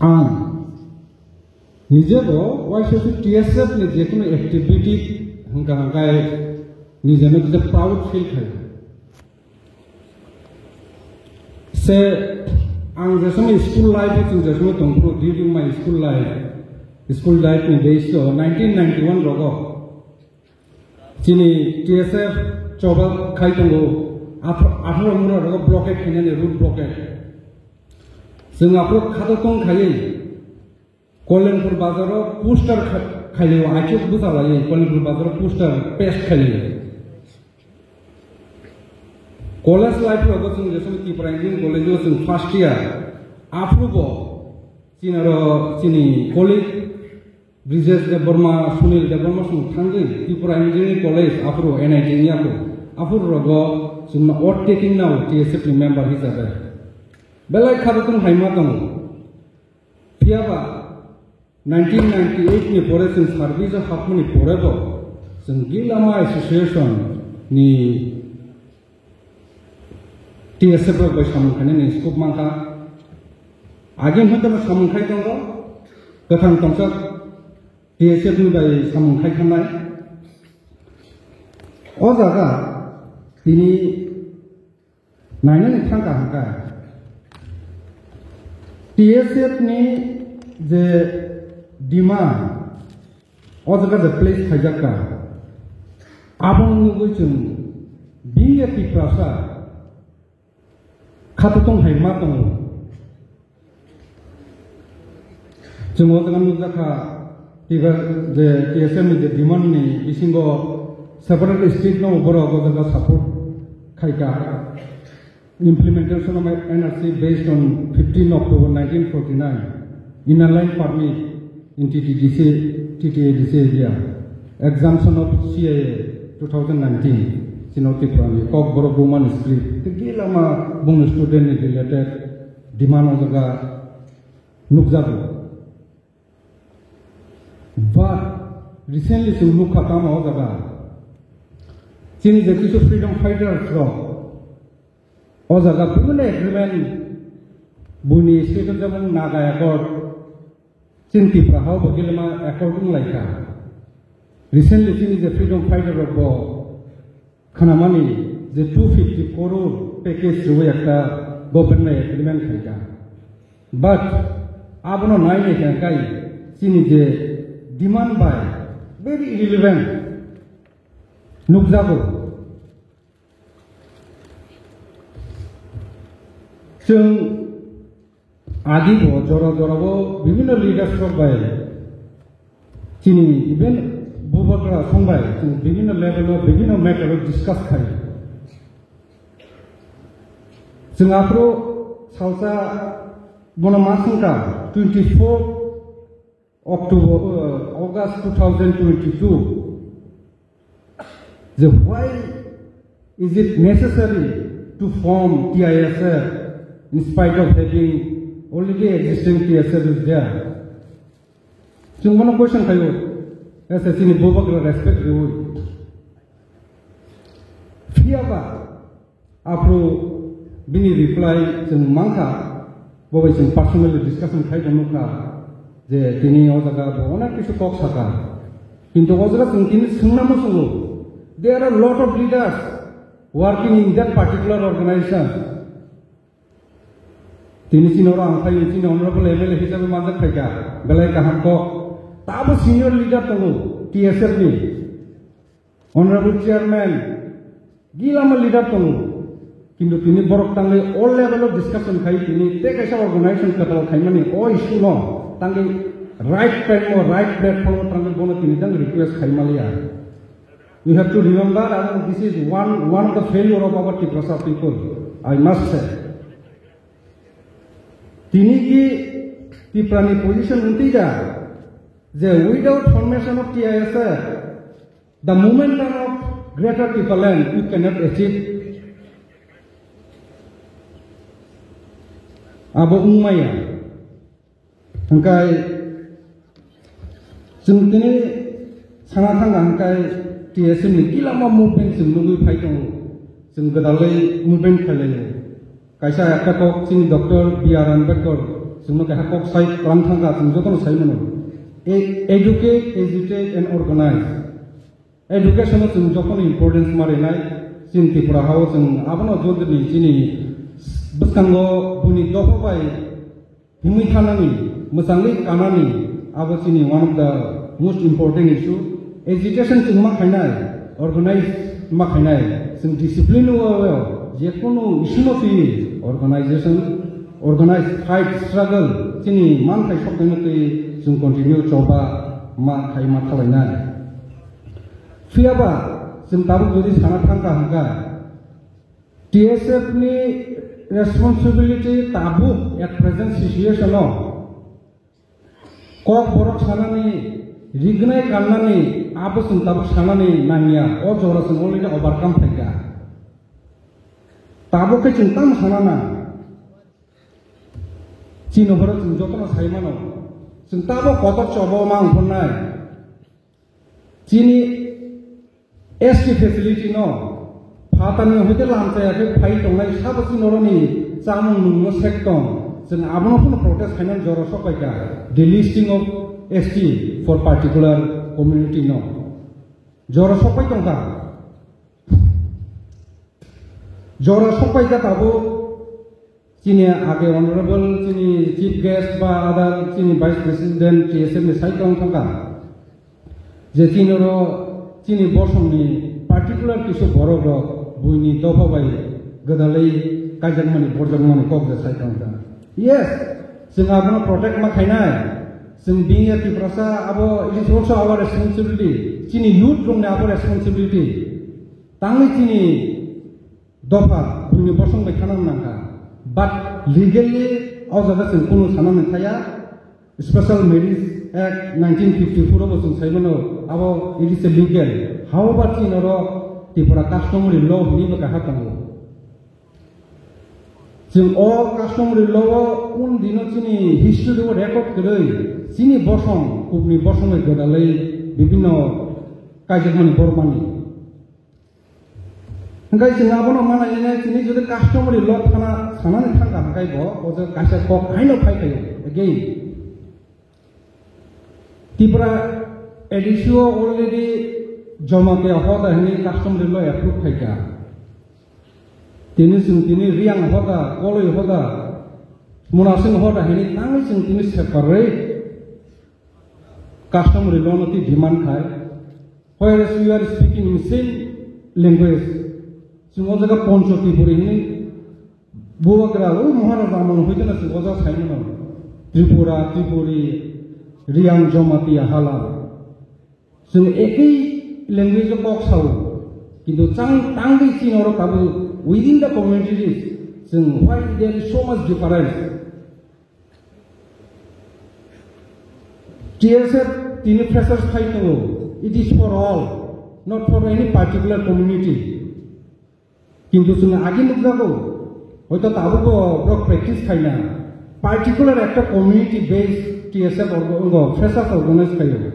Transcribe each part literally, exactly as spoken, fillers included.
Ang nijebo Y C C T S F ni jekunu activity hwnkha hwnkhe nijeno kisa proud feel khaio. Se ang jesomoi school life o chwng jesomoi tongphuru, during my school life, school life ni days o nineteen ninety-one rogo chini T S F choba khai tongo, atharo mura rogo blockade khainani, road blockade. Chwng aphuru khato tong khaiwi Koilanpur bazaro poster kha-, khailio, aichuk bwchalaiwi Koilanpur bazaro poster paste khailio. College life rogo chwng jesomoi Tipra Engineering College o chwng first year, aphuru bo chini aro chini colleague Brijesh Debbarma, Sunil Debbarma chwng thangwi Tipra Engineering College aphuru N I T ni aphuru, aphuru rogo chwngno oath taking nao T S F ni member hisabe. Belai khato tong haima tongo. Phiyaba nineteen ninety-eight ni pore chwng service o hapmani pore bo chwng Gilama Association ni T S F rok bai samung khainani scope mankha. Agini hwnkheno samung khai tongo, kwthang tongsa T S F ni bai samung khai thangnai. O jaga tini nainani thangkha hwnkha T S F ni je demand o jaga je place khaijakka, abo nugwi chwng bini Tiprasa khato tong hai ma tongo. Chwng o jaga nukjakha, Tiga-, je T S F ni je demand ni bisingo separate state no borok o jaga support khaika. Implementation of N R C based on fifteen October nineteen forty-nine, Inner Line Permit in T T D C, T T A D C area, exemption of C A A two thousand nineteen, chino Tripura ni Kokborok Roman script, tei gila ma bung student ni related demand o jaga nukjago. But recently chwng nukha tamo o jaga. Chini je kisu freedom fighters rok o jaga bibhinno agreement, buini state o jemon Naga Accord, chini Tripura hao bo Gilama Accord wnglaikha. Recently chini je freedom fighter rok bo khnamani je two fifty crore package rwwi ekta government bai agreement khaikha. But abono nainai khe kai chini je demand bai very irrelevant nukjago. Chwng Adi bo jora jora bo bibhinno leaders rok bai chini even Bubagra song bai chwng bibhinno level o bibhinno matter o discuss khai. Chwng aphuru salsa bono ma swngkha twenty four October, uh, August two thousand twenty-two, je why is it necessary to form T I S F in spite of having already existing T S F is there? Chwng bono question khaio, S S C ni Bubagra respect riwi. Phiyaba Aphuru bini reply chwng mankha, bo bai chwng personally discussion khai tong nukha je tini o jaga bo onek kisu kok saka. Kintu o jaga chwng tini swngna muchungo. There are lot of leaders working in that particular organization. Tini chini oro ang phai chini honorable M L A hisabe manjak phaikha, belai kaham kok. Tabo senior leader tongo T S F ni. Honorable Chairman, gilama leader tongo. Kintu tini borok tangwi all level of discussion khai tini tei kaisa organization kwtal khaimani o issue no tangwi right time o right platform o tangwi bono tini tang request khaimaliya. We have to remember, I think this is one, one of the failure of our Tiprasa people, I must say. Tini ki Tiprani position wngtwi da je without formation of T I S F, the momentum of Greater Tipraland we cannot achieve. Abo wngmaya. Hingkai chwng tini sana thangna hingkai T S M ni gilama movement chwng nugwi phai tongo. Chwng gwdalwi movement khlailaio. Kaisa ekta kok chini Doctor B R Ambedkar Chwngno kaisa kok sai kwlang thangkha, chwng jotono sai mano. E-, educate, agitate and organize. Education-o chwng jotono importance ma rwnai. Chini Tripura hao chwng abono jodini chini bwskango buini dopha bai himwi thanani, mwchangwi kanani, abo chini one of the most important issue. Agitation chwng ma khainai, organize ma khainai, chwng discipline o, o, je kunu issue no twi organization, organized fight, struggle, chini manthai soknaino twi chwng continue choba ma khai ma thalainai. Phiyaba chwng tabuk jodi sana thangkha hwnkha, T S F ni responsibility tabuk at present situation o kok borok sanani, rignai kannani, abo chwng tabuk sanani nangya, o jora chwng already overcome phaikha. Tabuk khe chwng tamo sana nang? Chini horo chwng jotono sai mano, chwng tabuk kotor chobo ma wngkha nai. Chini S T facility no phatarni hoite lamchaya khe phai tongnai sabo chini oroni chamung nungno sek tong. Chwng abono phano protest khainani jora sokpaikha, delisting of S T for particular community no. Jora sokpai tongkha. Jora sokpaikha tabuk. Chini age honorable chini chief guest ba other chini vice president T S F ni sai tong thangkha. Je chini oro chini bosongni particular kisu borok rok buini dopha bai gwdalwi kaijakmani borjakmani kok je sai tong thangkha. Yes, chwng abono protect ma khainai. Chwng being a Tiprasa abo it is also our responsibility. Chini youth rokni abo responsibility. Tangwi chini dopha buini bosong bai khana nangkha. But legally o jaga chwng kunu sana nangthaya. Special Marriage Act nineteen fifty-four o bo chwng sai mano, abo it is a legal. However, chini oro Tripura customary law hinwi bo kaha tongo. Chwng o customary law o un dino chini history o record kwrwi chini bosong, kubni bosong bai gwdalwi bibinno kaijakmani bormani. Hingkai chwng abono manai nai chini jodi customary law thana sanani thangkha hingkai bo o jaga kaisa kok haino phai khayo. Again, Tripura A D C o already Jamatia hoda hinwi customary law approve khaikha. Tini chwng tini Riang hoda, Koloi hoda, Munasing hoda hinwi tangwi chwng tini separate customary law no twi demand khai. Whereas we are speaking in same language. Chwng o jaga Poncho Tripuri hinwi bubagra, o Maharaja amol hoiteno chwng o jaga saimano. Tripura, Tripuri, Riang, Jamatia, Halam. Chwng ekwi language o kok sao. Kintu chang tangwi chini oro tabuk within the communities chwng why there is so much difference? T S F tini freshers khai tongo. It is for all, not for any particular community. Kintu chwng agi nukjago, hoito tabukbo borok practice khaina. Particular ekta community based T S F org-, freshers organize khaio.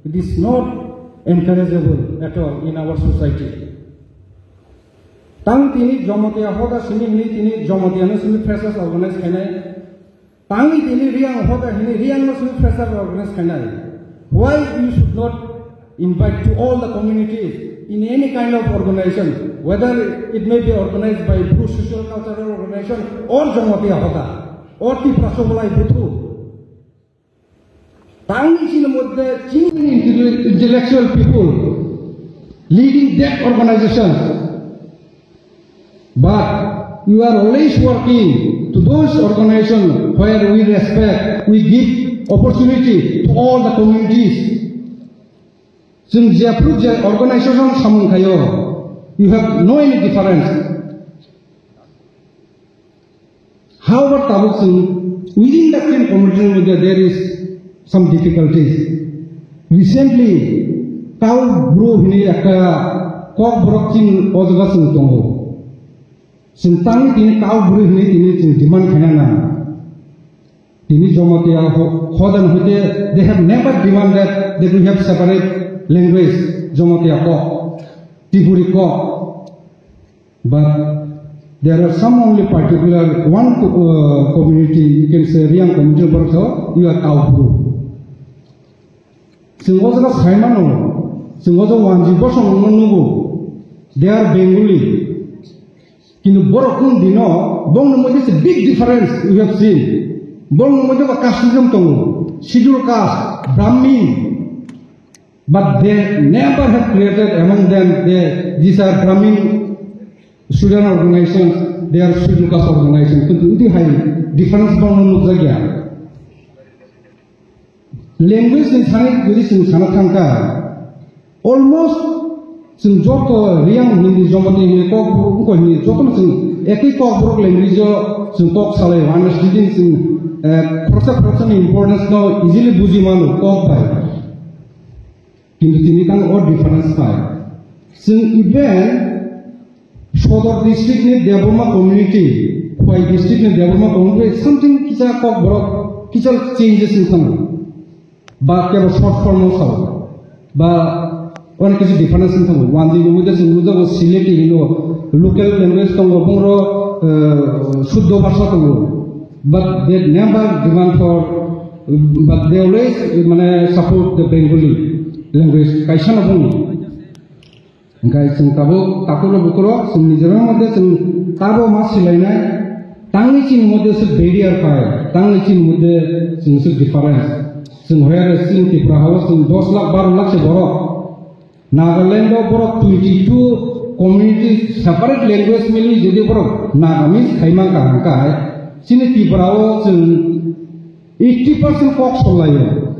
It is not encourageable at all in our society. Tang tini Jamatia hoda simi hini tini Jamatia no simi freshers organize khainai. Tangwi tini Riang hoda hini Riang no simi freshers organize khainai. Why you should not invite to all the communities in any kind of organization, whether it may be organized by Bru Social Cultural Organization or Jamatia hoda or Tipra Chobolai Buthu. Tangwi chini moddhe chini intellectual people leading that organization. But you are always working to those organizations where we respect, we give opportunity to all the communities. Chwng jephru je organization samung khaio, you have no any difference. However, tabuk chwng within the same community there is some difficulties. Recently, Kau Bru hini ekta kok borok chini o jaga chwng tongo. Chwng tangwi tini Kau Bru hini tini chwng demand khaina nang. Tini Jamatia ho-, hodan hoite they have never demanded that we have separate language, Jamatia kok, Tripuri kok. But There are some only particular one co-, uh, community, you can say Reang community, borok sao, you are Kaubru. Chwng o jaga sai mano, chwng o jaga wanji bosong no nugo, they are Bengali. Kintu borok kung dino, bong no moje se big difference we have seen. Bong no moje ba casteism tongo, schedule caste, Brahmin. But they never have created among them, they, these are Brahmin student organizations, they are schedule caste organization. Kintu idi hai difference bong no nukjakya. Language ni thani jodi chwng sana thangkha, almost chwng joto Reang Hindi, Jamatia Hindi, Kokborok Hindi, joto no chwng ekhi Kokborok language o chwng kok salai o, understanding chwng, eh, khoroksa khoroksa ni importance no easily buji mano kok bai. Kintu tini tang o difference phai. Chwng even Sodor district ni Debbarma community, Khowai district ni Debbarma community, something kisa Kokborok, kisa changes wng thango. Ba kebo short form o sao. Ba onek kisa difference wng thango. Wanji ni moddhe chwng nukjago Sylheti hino, local language tongo, bongro, eh, Shuddho bhasha tongo. But they never demand for, but they always, eh, mane, support the Bengali language. Kaisa no bongni. Hingkai chwng tabuk takhuk rok bukhuk rok chwng nijera moddhe chwng tabo ma silainai, tangwi chini moddhe se barrier phai, tangwi chini moddhe chwng se difference. Chwng hoyare chini Tripura hao chwng dos lakh baro lakh se borok. Nagaland o borok twenty two community separate language mili jodi borok Nagamese khai mankha hingkai chini Tripura o chwng eighty percent kok sollaio.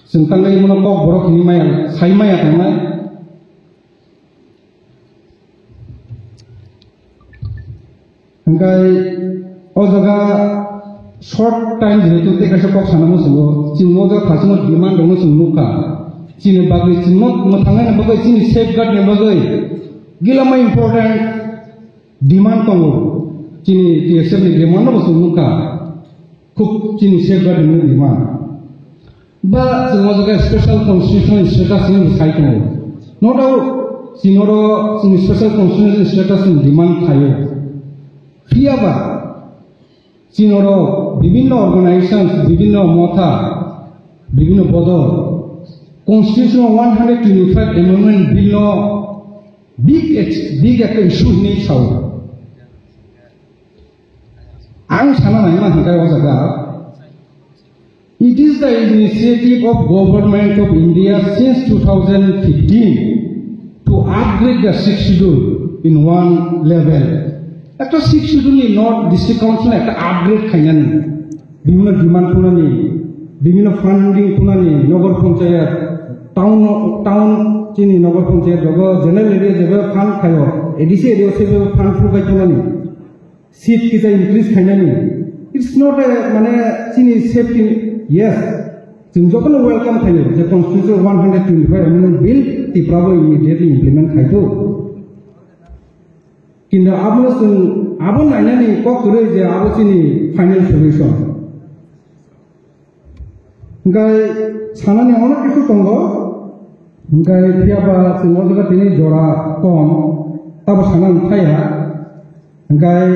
Chwng tangwi mono Kokborok hinwi maya, sai maya tongnai. Hingkai o jaga short time jehetu tei kaisa kok sana muchungo, chini o jaga thasingno demand rokno chwng nukha. Chini bagwi chwngno mwthangnaini bagwi, chini safeguard ni bagwi gilama important demand tongo. Chini T S F ni demand no bo chwng nukha. Khub chini safeguard ni demand. Ba chwng o jaga special constitutional status ni sai tongo. No doubt, chini oro chini special constitutional status ni demand khaio. Phiya ba, chini oro bibhinno organizations, bibhinno motha, bibhinno bodol, constitutional one hundred twenty-five amendment bill no big, big ekta issue hinwi sao. Ang sana naima hingkai o jaga, it is the initiative of Government of India since two thousand fifteen to upgrade the sixth schedule in one level. Ekta sixth schedule ni not district council ekta upgrade khainani, bibhinno demand tunani, bibhinno funding tunani, nogor panchayat, town, town chini nogor panchayat rogo general area jeba fund khaio, A D C area seba fund phukai tunani. Seat kisa increase khainani. It's not a, mane, chini safety, yes. Chwng jotono welcome khaio je Constitution one hundred twenty-five amendment bill Tripura bo immediately implement khaithu. Kintu abono chwng abo nainani kok kwrwi je abo chini final solution. Hingkai sanani onek kisu tongo, hingkai phiya ba chwng o jaga tini jora kom, tabo sana wng thaya, hingkai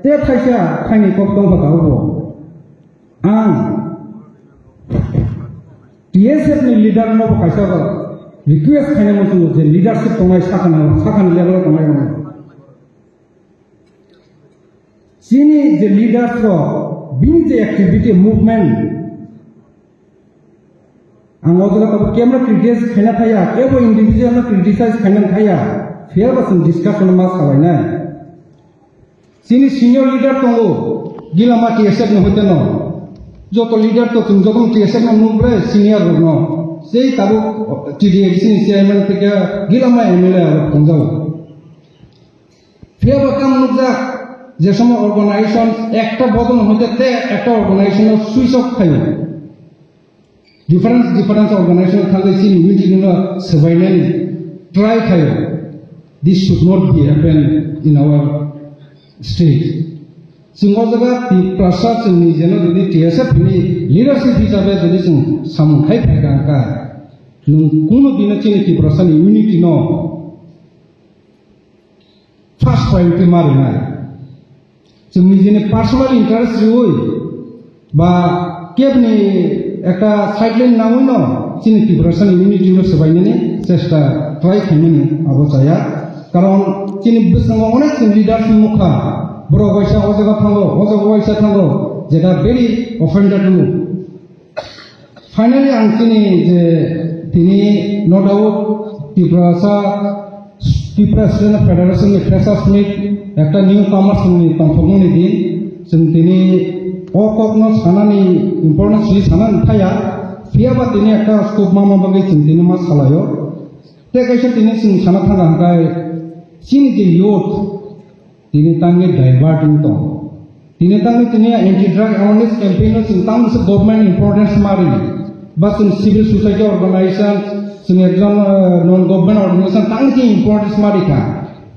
te thaisa thaini kok tongkha tabukbo. Ang T S F ni leader no bo kaisa request khaina muchungo je leadership tongnai sakha, sakha ni level o tongnai rok. Chini je leaders rok, bini je activity, movement, ang o jaga tabuk kebo no criticize khaina thaya, kebo individual no criticize khaina thaya, phiya ba chwng discussion ma salainai. Chini senior leader tongo, gilama T S F ni hoite no. Joto leader to chwng joto T S F no nukle senior rok no. Sei tabuk T D A D C ni chairman theke gilama M L A rok tongjago. Phiya ba tamo nukjak, je somo organization ekta bodol hoite te ekta organization o switch off khaio. Difference, difference organization thangwi chini unity no swbainani try khaio. This should not be happen in our state. Chwng o jaga Tiprasa chwngni jeno jodi T S F ni leadership hisabe jodi chwng samung khai phaikha wngkha, nwng kunu dino chini Tiprasa ni unity no first priority ma rwnai. chwng nijini personal interest riui ba kebni ekta sideline nangwi no chini Tiprasani unity no swbainani chesta try khaimani abo chaya. Karon chini bwskango onek chini leaders nukha, borok waisa o jaga thango, o jaga waisa thango, jeta very offended move. Finally, ang chini je tini no doubt Tiprasa, Tipra Student Federation ni Freshers Meet ekta newcomers ni tongthokmani din, chwng tini o kokno sanani importance ni sanani thaya, phiyaba tini ekta scope mama bagwi chwng tini ma salaio. Tei kaisa tini chwng sana thangkha hwnkhe chini je youth, tini tangwi divert wng tong. Tini tangwi tini anti drug awareness campaign no chwng tangwi se government importance ma ri. Ba chwng civil society organization, chwng ekjon, eh, non government organization tangwi chwng importance ma ri kha.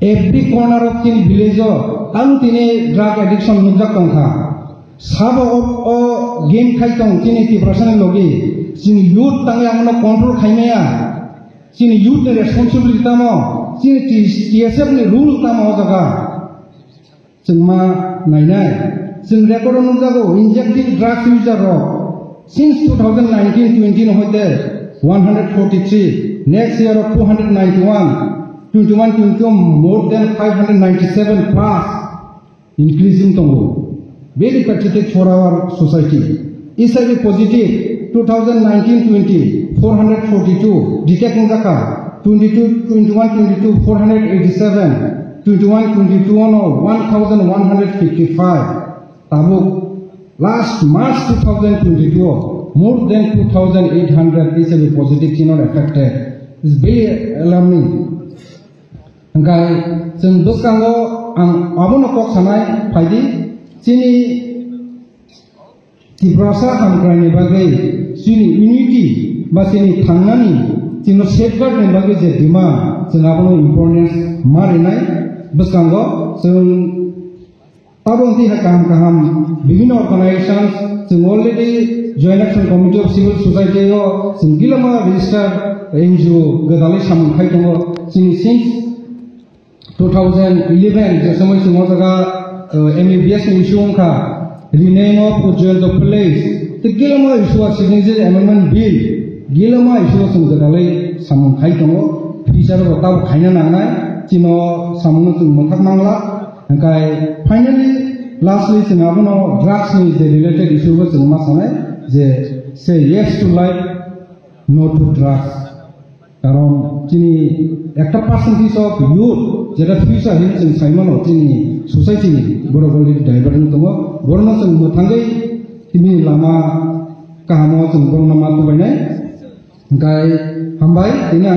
Every corner of chini village o tang tini drug addiction nukjak tong kha. Sabo o, o game khai tong chini Tiprasani logi. Chini youth tangwi ang no control khai maya. Chini youth ni responsibility tamo? Chini T-, T S F ni rule tamo o jaga? Chwng ma nainai. Chwng record o nukjago, injecting drugs user rok since two thousand nineteen twenty no hoite one hundred forty-three, next year o two hundred ninety-one, twenty-one twenty-two more than five hundred ninety-seven plus increasing tongo. Very pathetic for our society. H I V positive two thousand nineteen twenty, four hundred forty-two detect wngjakha, twenty-two, twenty-one twenty-two, four hundred eighty-seven, twenty-one twenty-two no one thousand one hundred fifty-five. Tabuk last March two thousand twenty-two o more than two thousand eight hundred H I V positive chini affected. It's very alarming. Hwnkhe chwng bwskango ang abono kok sanai phaidi, chini Tiprasa hamkraini bagwi chini unity ba chini thangnani chini safeguard ni bagwi je demand, chwng abono importance ma rinai bwskango. Chwng Tabuk twi hai kaham kaham bibhinno organizations, chwng already Joint Action Committee of Civil Society o chwng gilama register N G O gwdalwi samung khai tongo. Chini since two thousand eleven je somoi chwng o jaga, uh, M B B S ni issue wngkha, rename of Ujjayanta Place, tei gilama issue o Citizenship Amendment Bill, gilama issue o chwng gwdalwi samung khai tongo. Future bo tabuk khaina nangnai, chino samungno chwng mwthak mangla. Hwnkhe finally, lastly, chwng abono drugs ni je related issue bo chwng ma sanai je, say yes to life, no to drugs. Karon chini ekta percentage of youth jeta future hinwi chwng saimano chini society ni, borok already divert wng tongo, borokno chwng mwthangwi tini lama kahamo chwng borokno ma tubainai. Hwnkhe hambai, tini ang